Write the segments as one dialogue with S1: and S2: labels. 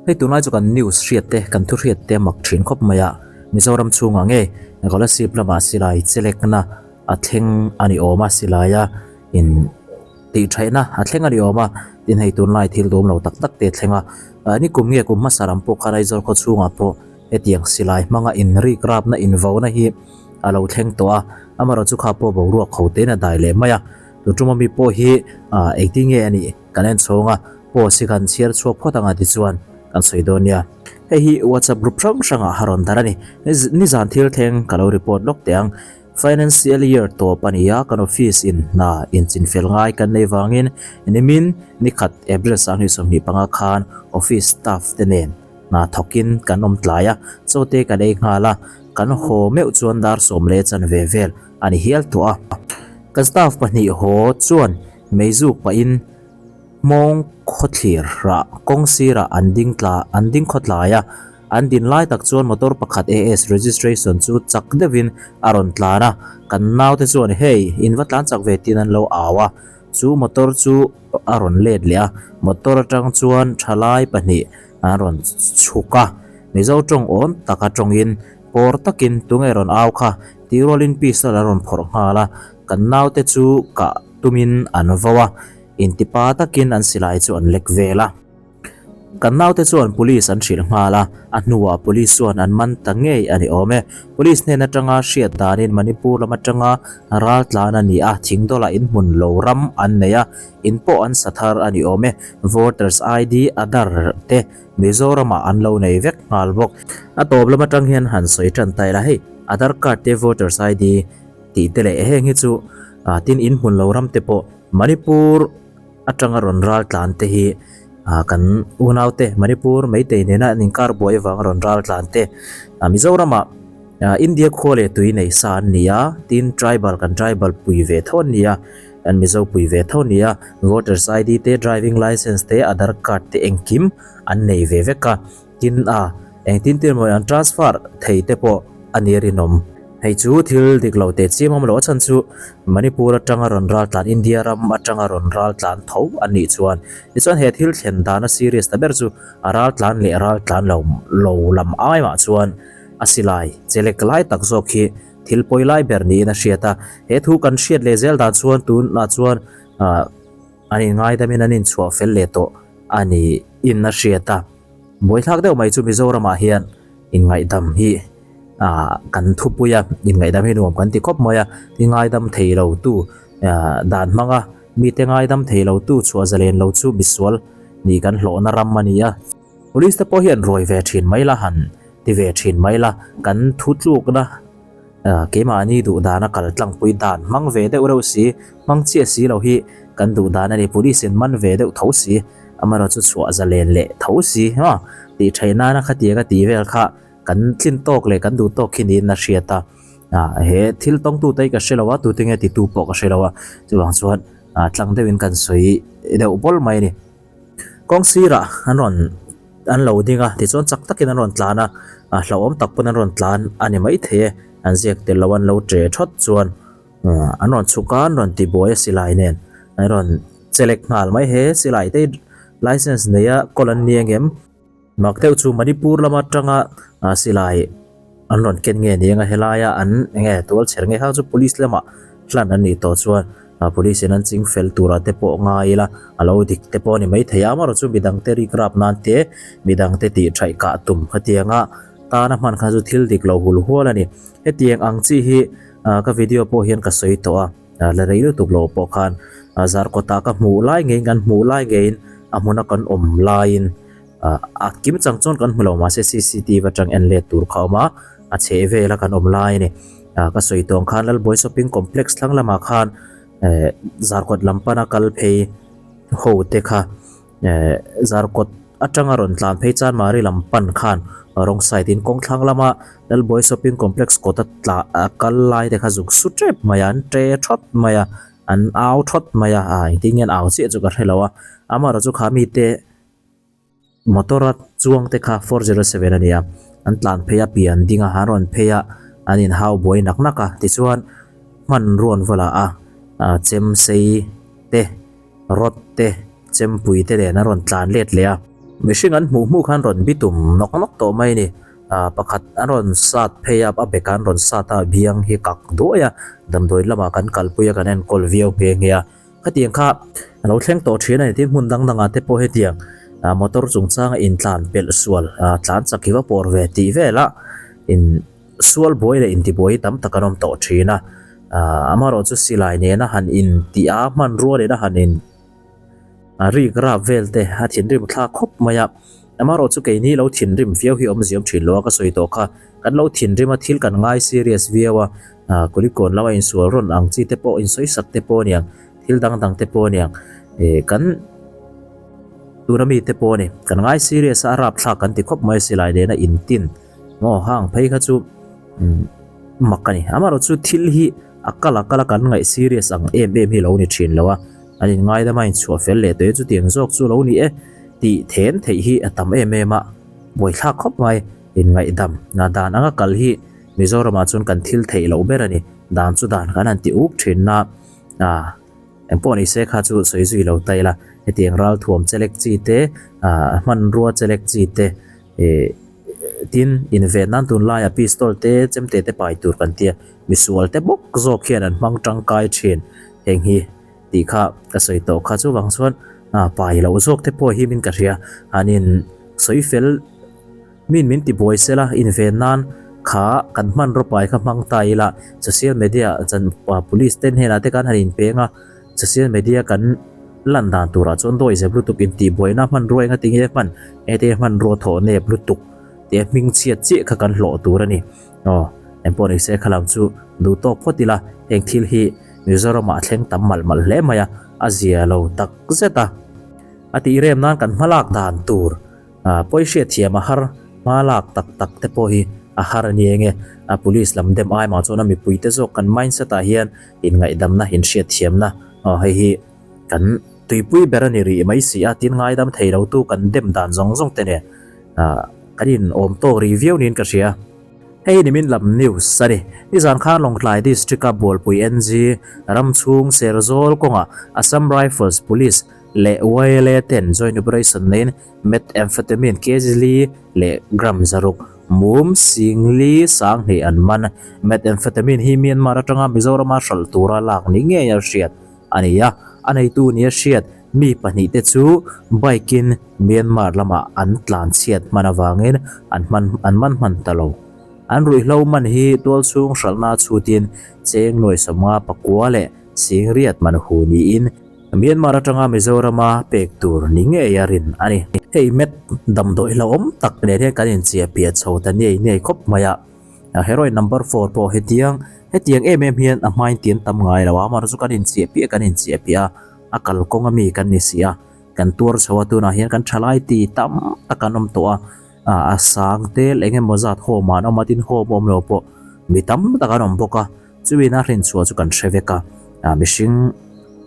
S1: Hei tunlai chu kan news hriat te, kan thu hriat te a mak thin khawp mai a, Mizoram chhungah ngei Kolasib lamah silai chelekna a thleng a ni awm a, silaia in tihṭhaihna a thleng a ni awm a, tin hei tunlai thil duhawm lo tak tak te a thleng a, nikum nge kum hmasa lam pawh khan Aizawl khaw chhungah pawh hetiang silai hmanga inrik rapna invauna hi a lo thleng tawh a, amaherawhchu kha pawh boruak ho tein a dai leh mai a, tun ṭuma mi pawh hi engtin nge a nih kan en chhawng a. Post hi kan chhiar chhuak phawt anga tichuan kan sawi dawn nia. Hei hi WhatsApp group hrang hrangah a rawn dar a ni. Nizan thil thleng ka lo report lawk teh ang. Financial year tawp a ni a, kan office in hna inchinfel ngai kan nei vangin nimin nikhat April 2025 khan office staff te nen hna thawkin kan awm tlai a, chaw te kan ei nghal a, kan haw meuh chuan dar sawm leh chanve vel a ni hial tawh a. Kan staff pahnih haw chuan meizuk pahin Hmawng khawthlir rah kawng sirah an ding tla an ding khaw tlai a, an din lai tak chuan motor pakhat AS registration chu chak deuhin a rawn tlan a, kan naute chuan hei in va tlan chak ve tiin an lo au a, chu motor chu a rawn let leh a, motor atang chuan thalai pahnih an rawn chhuk a, Mizo tawng awn taka tawngin pawr takin tunge rawn au kha tih rualin pistol an rawn phawrh nghal a, kan naute chu kah tumin an vo a. Intipa takin an silai chu an lek vel a. Kan naute chuan police an hrilh nghal a, a hnuah police chuan an man ta ngei a ni awm e. Police hnen atanga hriat danin Manipur lam atanga ral tlan a ni a, thingdawlah inhmun lo ram an nei a, in pawh an sa thar a ni awm e. Voters ID, Aadhaar te Mizoramah an lo nei vek nghal bawk. A tawp lam atang hian han sawi tan ta ila hei, Aadhaar card te Voters ID tih te leh heng hi chu tin inhmun lo ram te pawh Manipur atanga rawn ral tlan te hi kan unaute Manipur Meitei nena an inkar buai avanga rawn ral tlan te Mizoramah India khua leh tui nei sa an ni a, tin tribal kan tribal pui ve tho an ni a, kan Mizo pui ve tho an ni a, voters ID te driving license te Aadhar card te engkim an nei ve vek a. Tin a, engtin tin maw an transfer thei te pawh a ni rinawm. Hei chu thil dik lo teh chiam awm lo a chhan chu Manipur atanga rawn ral tlan India ram atanga rawn ral tlan tho a nih chuan tichuan he thil thlen dana serious ta ber chu a ral tlan leh ral tlan lo lo lam ai mah chuan a silai chelek lai tak zawk hi thil pawi lai ber niin a hriat a. He thu kan hriat leh zel dan chuan tunah chuan ah an inngaidam in an inchhuah fel leh tawh a niin a hriat a. Buaithlak deuh mai chu Mizoramah hian inngaihdam hi ah kan thupui a, inngaihdam hi nuam kan ti khawp mai a, ti ngaidam thei lo tu ah dan hmang a, mite ngaidam thei lo tu chhuah zalen lo chu misual nih kan hlawhna ram a ni a. Police te pawh hian ruai ve thin mai la, han ti ve thin mai la, kan thu tlukna ah keimahni duh dana kal tlangpui dan hmang ve deuh reuh si, hmang chiah si lo hi kan duh dan a ni, police in man ve deuh tho si. Amaherawh chu chhuah zalen leh tho si maw tih theih nana khatiang a tih vel kha kan tlin tawk leh kan duh tawk khi niin a hriat a, ah he thil tawngtu te hi ka hre lo a, tute nge titu pawh ka hre lo a, chuvang chuan ah tlang deuhin kan sawi deuh bawl mai a ni. Kawng sirah an rawn an lo ding a, tichuan chak takin an rawn tlan a, ah hlauhawm tak pawn an rawn tlan a ni maithei e, an ziak tel lo an lo che thawt chuan an rawn chhuk a, an rawn tibuai a silai nen an rawn. Chelek nghal mai he silai te license neia kawl an ni angem? Mak deuh chu Manipur lama tanga silai an rawn ken nge ni anga helaia an enge tual chher nge kha chu police lamah hlan an nih tawh chuan police in an ching fel tura te pawh ngai ila a lo dik te pawh a ni maithei a amaherawh chu midang te rik rap nan te midang te tih thaih kah tum khatianga tana hman kha chu thil dik lo hul hual a ni. Hetiang ang chi hi ka video pawh hian ka sawi tawh a. La rei lutuk lo pawh khan Zarkawtah ka hmuh lai ngeiin kan hmuh lai ngeiin a hmuna kan awm laiin a kim chang chuan kan hmu lo mahse cctv atang en let tur kha a awm a, a chheh vela kan awm lai a ni. Ka sawi tawng khan Lalbuai shopping complex thlang lamah khan Zarkawt lam pana kal phei ho te kha Zarkawt atanga rawn tlan phei Chanmari lam pan khan wrong side in kawng thlang lama Lalbuai shopping complex kawt a tla a kal lai te kha zuk su tep mai a, an tre thawt mai a, an au thawt mai a, ah engtin nge an au chiah chu ka hre lo a, amaherawh chu kha mite motor a chuang te kha 407 a ni a, an tlan phei a pian ding a, an rawn phei a, an inhau buai nak nak a, tichuan hmanrua an va la a, chem sei te. Rod te, chempui te nen a rawn tlan let leh a. Mihring an hmuh hmuh khan rawn bitum nawk nawk tawh mai a ni. Ahh pakhat an rawn sat phei a, a beka an rawn sat a, biang hi kak duai a, damdawi lamah kan kalpui a, kan enkawl viau nghe nghe a. Khatiang kha a lo thleng tawh thin a ni, tin hmun dang dangah te pawh hetiang ah motor chungchanga intlan pelh sual ah tlan chak hi va pawr ve tih velah in sual buai leh intibuai hi tam tak an awm tawh thin a. Ah amaherawh chu silai nena han intih a, hmanrua nena han in. A rik rap vel te a thinrim thlak khawp mai a, amaherawh chu keini lo thinrim viau hi awmziam thin lo a ka sawi tawh kha, kan lo thinrim a thil kan ngai serious viau a, ah kulikawn lama insual rawn ang chi te pawh insawi sak te pawh aniang thil dang dang te pawh aniang eh kan tuna mi te pawh a ni, kan ngai serious a a rap thlak kan ti khawp mai silai nena intin maw hang phei kha chu umm mak a ni, amaherawh chu thil hi a kal a kal a kan ngaih serious ang em em hi lo ni thin lo a. An inngaidam a inchhuah fel leh tawh e, chutiang zawk chu lo ni e tih then theih hi a tam em em a, buaithlak khawp mai. Inngaihdam na dan anga kal hi Mizoramah chuan kan thil theih loh ber a ni, dan chu dan kan han ti uk thin na, ah engpawh ni se kha chu sawi zui lo ta ila, hetiang ralthuam chelek chi te, ah hmanrua chelek chi te ih tin inven nan tunlaiah pistol te chemte te pai tur kan tia, misual te bawk zawk hian an hmang tangkai thin heng hi. Tih kha ka sawi tawh kha chuvang chuan pai loh zawk te pawh hi min ka hria an in sawi fel min min ti buai sela inven nan kha kan hmanraw pai kha hmang ta ila social media chan police te hnenah te khan han in peng a social media kan lan dan turah chuan dawi zep lutuk in tih buaina hmanrua enga tinge hman enge hmanrua thawh nep lutuk tih a hming chhiat chiah kha kan hlawh tur a ni. Aw, engpawh ni se khalam chu duh tawk phawt ila, heng thil hi Mizoramah a thleng tam malh malh hle mai a, a zia lo tak zet a. A tih rem nan kan hmalak dan tur pawi hriat thiam a har, hmalak tak tak te pawh hi a har a ni eng e. A police lam dem ai mah chuan a mipuite zawk kan mindset ah hian inngaihdamna, inhriatthiamna aw hei hi kan tuipui ber a ni rih mai si a, tin ngaidam thei lo tu kan dem dan zawng zawng te nen kan in awm tawk rih viau niin ka hria. Hei hi nimin lam news a ni. Nizan khan Lawngtlai District-a Bualpui NG ram chhung Serzawl kawngah Assam Rifles Police leh YLA ten joint operation neiin Methamphetamine kg li leh gram 600 mum singli 2000 an man. Methamphetamine hi Myanmar atanga Mizorama hralh tura lak ni ngei a hriat a ni a, a neitu nia hriat mi pahnihte chu bike-in Myanmar lamah an tlan chhiat hman avangin an hman an man hman ta lo. An ruihhlo man hi tualchhung hralhna chhutin cheng nuai 50 pakua leh singriat man hu niin Myanmar atanga Mizorama pek tur ni ngei a rin a ni. Hei met damdawi hlauhawm tak nen hian kan inchiah piah chho ta niai niai khawp mai a. Heroin number four pawh hetiang hetiang em em hian a hmain tian tam ngai lo a, amaherawhchu kan inchiah piah kan inchiah piah a, a kalkawng ami kan ni si a. Kan tuar chho a, tunah hian kan thalai ti tam tak an awm tawh a, a sang tel eng emaw zat home ah an awm a, tin home a awm lo pawh mi tam tak an awm bawk a, chuin a hrinchhuah chu kan hre vek a, mihring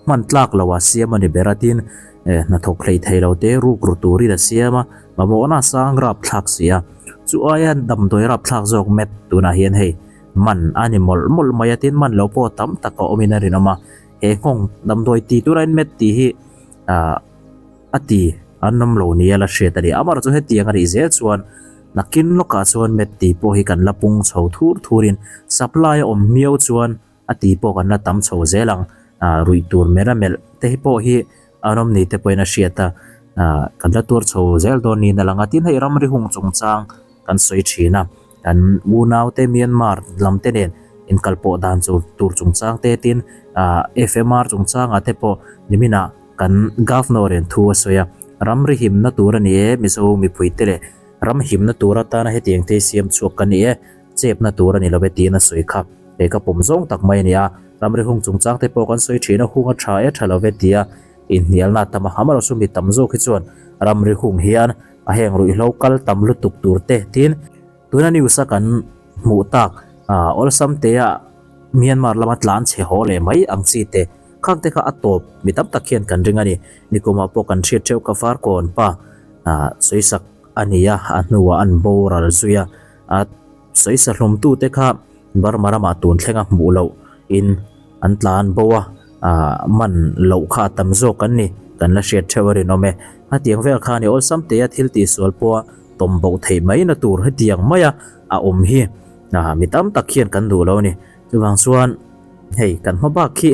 S1: hman tlak lo a siam a ni ber a, tin hnathawk hlei thei lo te ruk ru turin a siam a, mamawhna a sang rap thlak si a, chu aia damdawi rap thlak zawk met tunah hian hei man a ni mawlh mawlh mai a, tin man lo pawh tam tak a awmin a rinawm a. He nghawng damdawi ti tura in met tih hi ah a ti an awm lo nia la hriat a ni. Amaherawhchu chu hetiang a nih zel chuan nakin lawkah chuan met tih pawh hi kan la pung chho thur thurin supply a awm miau chuan a ti pawh kan la tam chho zel ang. Ah ruih tur melh a melh te hi pawh hi an awm ni te pawhin a hriat a, ah kan la tuar chho zel dawn niin a lang a. Tin hei ramri hung chungchang kan sawi thin a, kan unaute Myanmar lam te nen inkalpawh dan chu tur chungchang te tin ah FMR chungchangah te pawh niminah kan Governor in thu a sawi a, ramri himna tur a ni e Mizo mipui te leh ram himna tur atana hetiang te siam chhuak ka ni e chepna tur a ni lo e tiin a sawi kha he ka pawm zawng tak mai a ni a, ramri hung chungchang te pawh kan sawi thin a hung a tha e tha lo e tia inhnialna a tam a, amaherawhchu mi tam zawk hi chuan ramri hung hian A heng ruihhlo kal tam lutuk tur te tin tuna news a kan hmuh tak awlsam te a Myanmar lama tlan chhe haw leh mai ang chi te khang te kha a tawp mi tam tak hian kan ring a ni. Nikumah pawh kan hriat theuh ka Farkawn pa sawisak a ni a, a hnuah an boral zui a, a sawisa hlawm tu te kha Burma ramah tun thlenga hmuh loh in an tlan bo a, man loh kha a tam zawk an ni. Kan la hriat theuh a rinawm e. Hetiang vel kha ni awlsam te a thil tihsual pawha tawm boh theih mai na tur hetiang maia a awm hi mi tam tak hian kan duh lo a ni. Chuvang chuan hei kan hma bak hi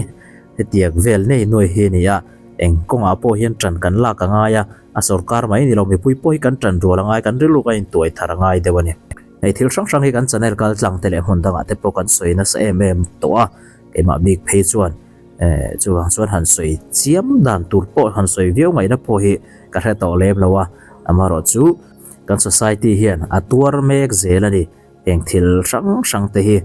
S1: hetiang vel nei nuai hi a ni a, eng kawngah pawh hian tan kan lak a ngai a, a sorkar mai ni lo mipui pawh hi kan tan rual a ngai, kan rilru kan intuai thar a ngai deuh a ni. Hei thil hrang hrang hi kan channel kal tlang te leh hmun dangah te pawh kan sawi nasa em em tawh a, keimah bik phei chuan eh chuvang chuan han sawi chiam dan tur pawh han sawi viau ngaihna pawh hi ka hre tawh lem lo a, amaherawhchu kan society hian a tuar mek zel a ni, heng thil hrang hrang te hi.